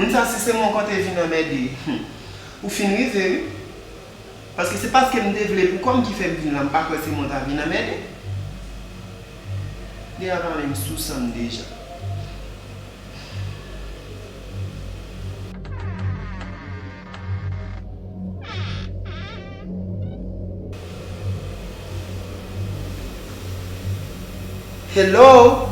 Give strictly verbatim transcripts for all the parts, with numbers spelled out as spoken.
Moun sa, si se mwen w konte vin anmède, hmm, ou fin rive, wi. Paske se paske m te vle pou kò m ki fè m vin la, m pa kwè se mwen w ta vin anmède. Li a pale m sou san m deja. Hello?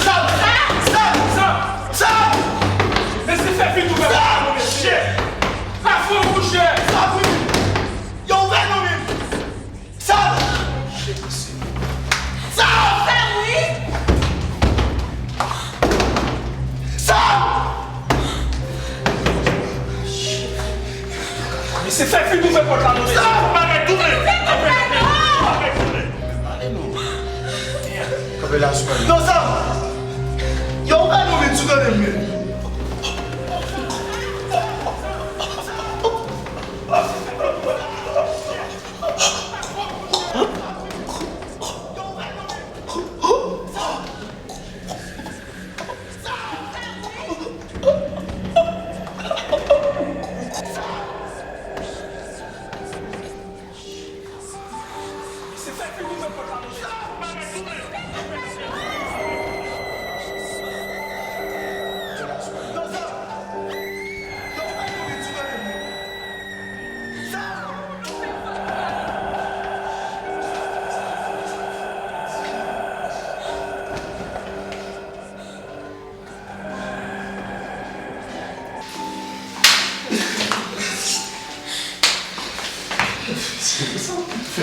Sam! Sam! Sam! Sam! Mesye, fè vit, ouvè pòt la, mesye! Afè w, monchè! Sam, wi! Yo, ouvè non, men! Sam! Sa w fè m, wi! Sam! Mesye, fè vit, ouvè pòt la non, mesye! Sam! Fò bagay tounen! Fè pòt la non! Fò bagay tounen! Kanpe la sou mwen. Non, Sam! Yo, ouvè non, men, si w tande m, men!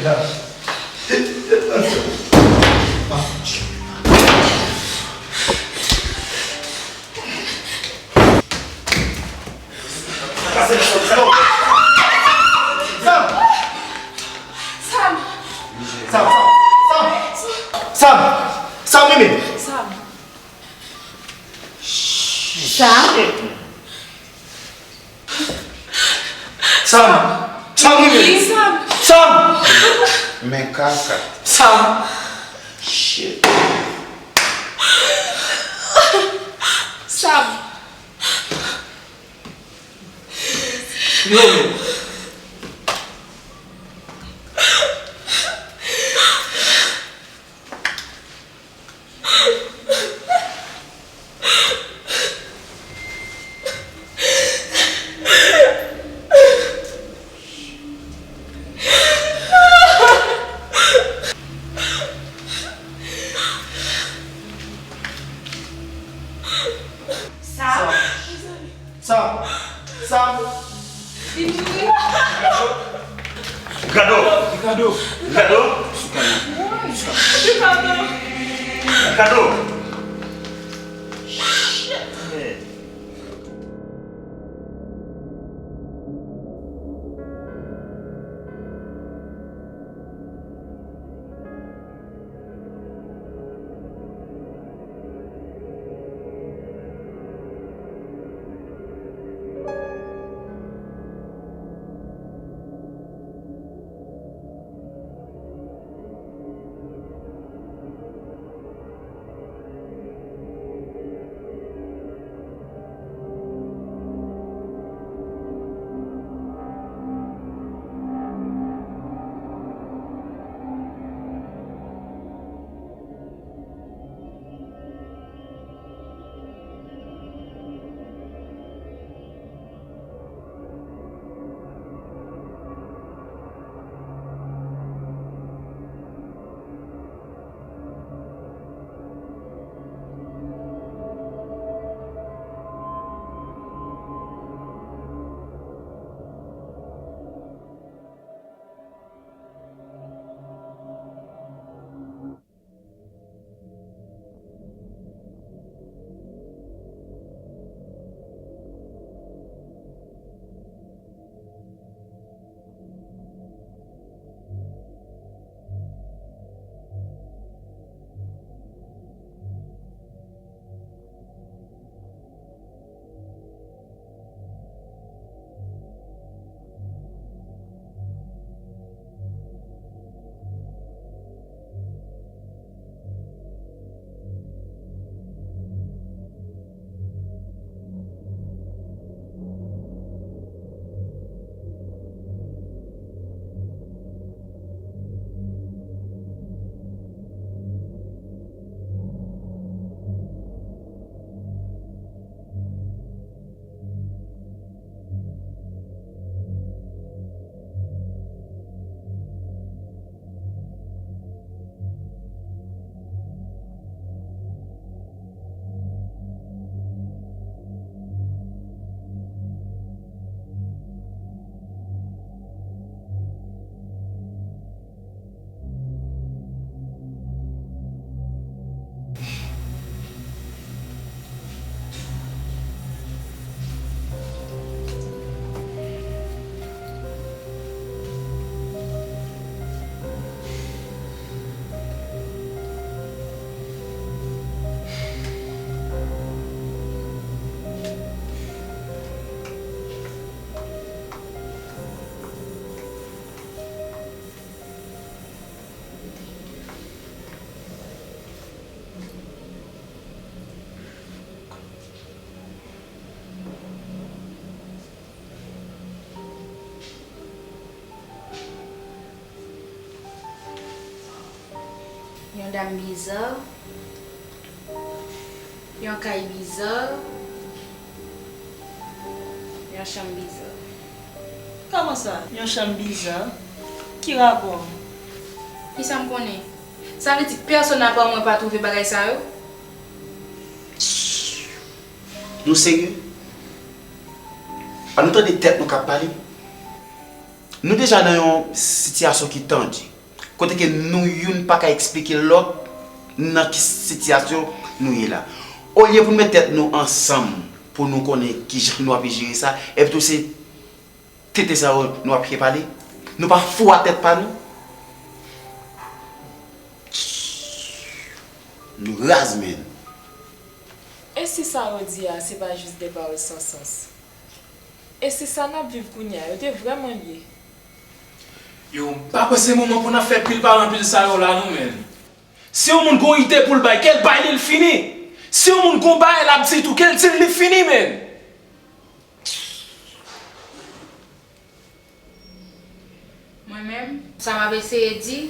Sam! Sam! Sam! Sam! Sam! Sam! Sam, men, men! Sam! Sam! Sam! Sam, men, men! Wi, Sam! Sam! Men kaka. Sam! Shit. Sam! Yo, men. Sa? Sam! Sam! Li mouri. Ricardo! Ricardo! Ricardo! Ricardo! Ricardo! Dam biza, yon kay biza, yon chanm biza. Kòman sa, yon chanm biza? Ki rapò? Kisa m konnen? Sa vle di pèsonn apa mwen pa twouve bagay sa yo? Nou serye? Ann nou tande tèt nou k ap pale. Nou deja nan yon sitiyasyon ki tandi, kote ke nou youn pa ka eksplike lòt nan ki sitiyasyon nou ye la. Olye pou n met tèt nou ansanm pou nou konnen kijan nou ap jere sa, epi tou se tenten sa yo nou ap pale. Nou pa fou a tèt pa nou. Nou raz, menn. E si sa yo di a se pa jis de pawòl san sans? E si sa n ap viv kounye a yo te vrèman ye? Yo, m pa kwè se moman pou n ap fè pil pawòl anpil sa yo la non, menn. Si yon moun gon ide pou l bay, ke l bay li, l fini. Si yon moun gon bagay l ap di tou, ke l di l, li fini, menn. Mwen menm, sa m ap eseye di,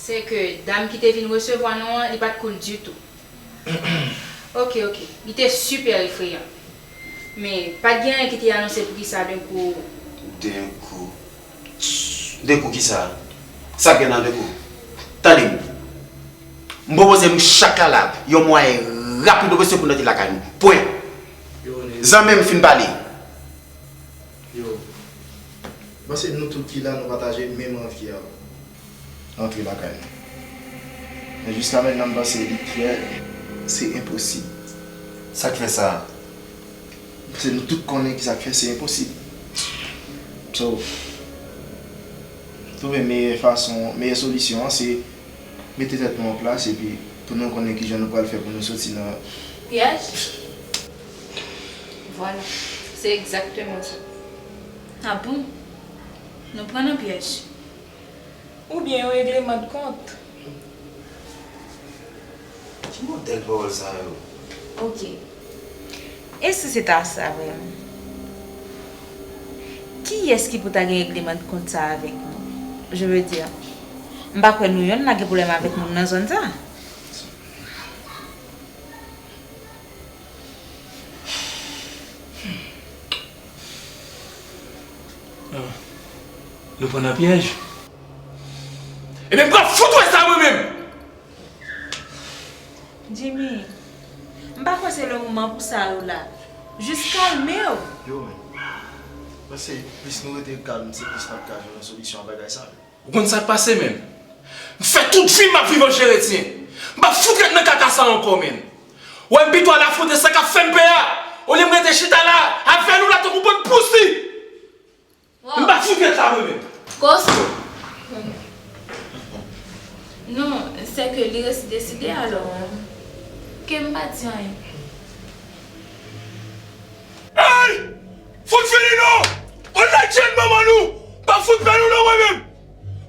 se ke dam ki te vin resevwa nou an, li pa t cool ditou. Oke, oke, li te sipè efreyan. Men, pa t gen anyen ki te anonse poukisa denkou. Denkou? Denkou kisa? Sa k gen nan denkou? Tande m. M pwopoze nou chak la la yon mwayen rapid opresyon pou n antre lakay nou. Pwen. Zanmi m fin pale. Yo, m panse nou tout ki la, nou pataje menm anvi a. Antre lakay nou. Men jiska mentnan, m panse li klè, se enposib. Sa k fè sa? M panse nou tout konnen ki sa k fè se enposib. So, m twouve meyè fason, meyè solisyon an, se mete tèt nou an plas epi pou nou konnen kijan nou pral fè pou nou soti nan. Pyèj? Vwala, se egzakteman sa. A bon? Nou pran nan pyèj? Oubyen yon regleman de kont? Ki modèl pawòl sa yo? Oke. E si se ta sa vrèman? Kiyès ki pou ta gen regleman de kont sa avèk nou? Je veux dire, m pa kwè nou yonn la gen pwoblèm avèk moun nan zòn sa. Ah, nou pran nan pyèj? Ebyen, m pral fout wè sa mwen menm! Jimmy, m pa kwè se le moman pou sa yo la. Jis kalme w. Yo, men. Mwen se plis nou rete kalm, se plis n ap ka jwenn yon solisyon a bagay sa. Ou konn sa k pase menm? M fè tout vi m ap viv an Jeretyen. M p ap fout ret nan kaka sa ankò, menn. Wè m pito al afwonte sa k ap fè m pè a, olye m rete chita la, ap vèlou la tankou bann pousi. M p ap fout ret la, mwen menm. Koso. Non, se ke li resi deside alò. Ke m pa di anyen. Ey! Fout fini non! Ou lèd jèn manman nou! Pa fout fè nou non mwen menm!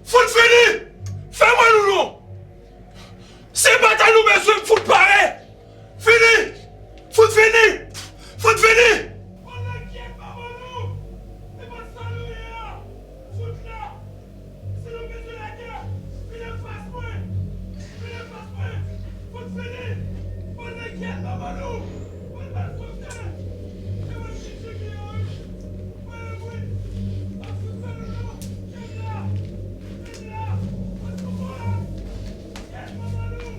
Fout fini! Fè mwen nou non! Se batay nou bezwen fout pare! Fini! Fout fini! Fout fini! Ou lèd jèn manman nou! Se pa sa nou ye a! Fout la! Si nou bezwen lagè, vin anfas mwen! Vin anfas mwen! Fout fini! Fout lagè nan ban nou! Fout ban kote! Se mwen ki tcheke yo wi! Mwen wi! Pa fout fè nou non! Vin la! Vin la! Fout pou mwen! Lagè nan ban nou!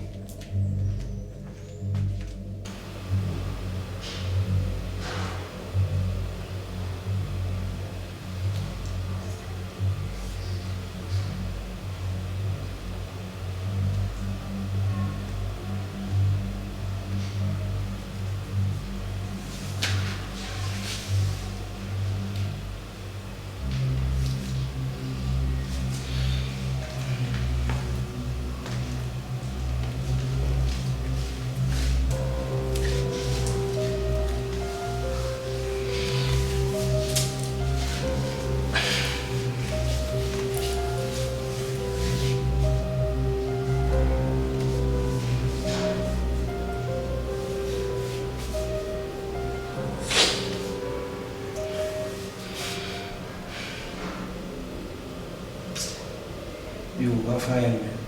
Yo, Raphaël menm.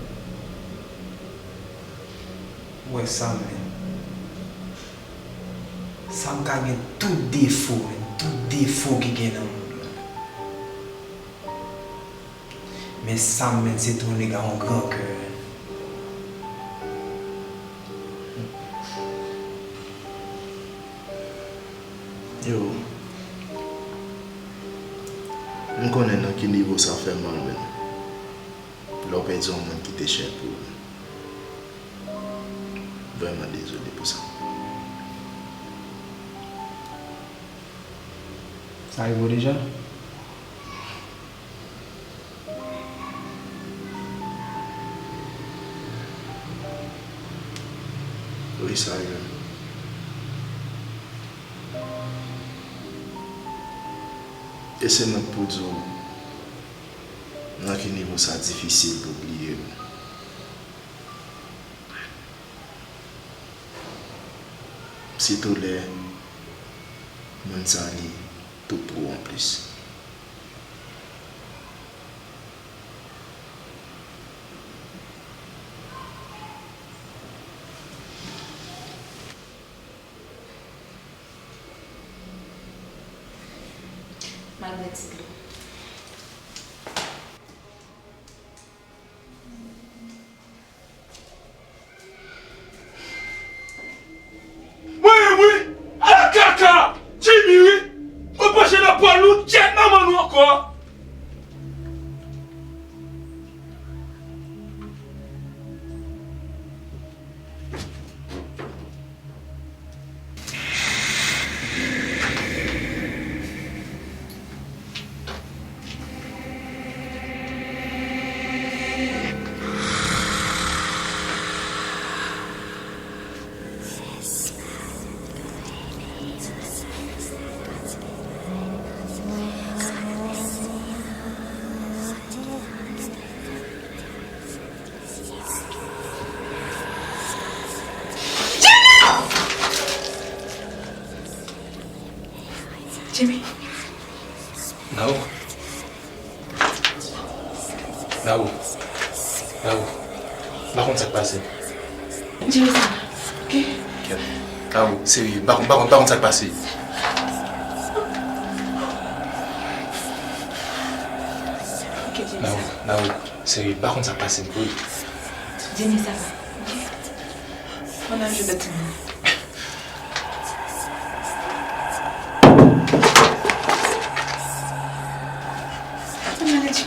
Wè Sam, men. Sam ka gen tout defo, men, tout defo ki gen nan mond lan. Men Sam, men, se tou yon nèg a yon gran kè, men. Yo, m konnen nan ki nivo sa fè mal, men. Lè w pèdi yon moun ki te chè pou ou. Vrèman dezole pou sa. Sa rive w deja? Wi, sa rive m. E se mwen k pou di w nan ki nivo sa difisil pou w bliye m. Sitou lè moun sa li tout pou ou anplis. M al bwè ti dlo. Mwen menm wi, ala kaka, Jimmy wi, mwen panche nan pwal nou, tchèt manman nou ankò. Jimmy. Nao. Nao. Nao. M pa konn sa k pase. Jimmy, sa va, ok? Kèt. Nao, serye, m pa konn, m pa konn, m pa konn sa k pase. Ok, Jimmy, Nao, sa va. Nao, serye, m pa konn sa k pase m vre. Jimmy, sa va, ok? Ann al jwe dòt timoun. Ann al jwe.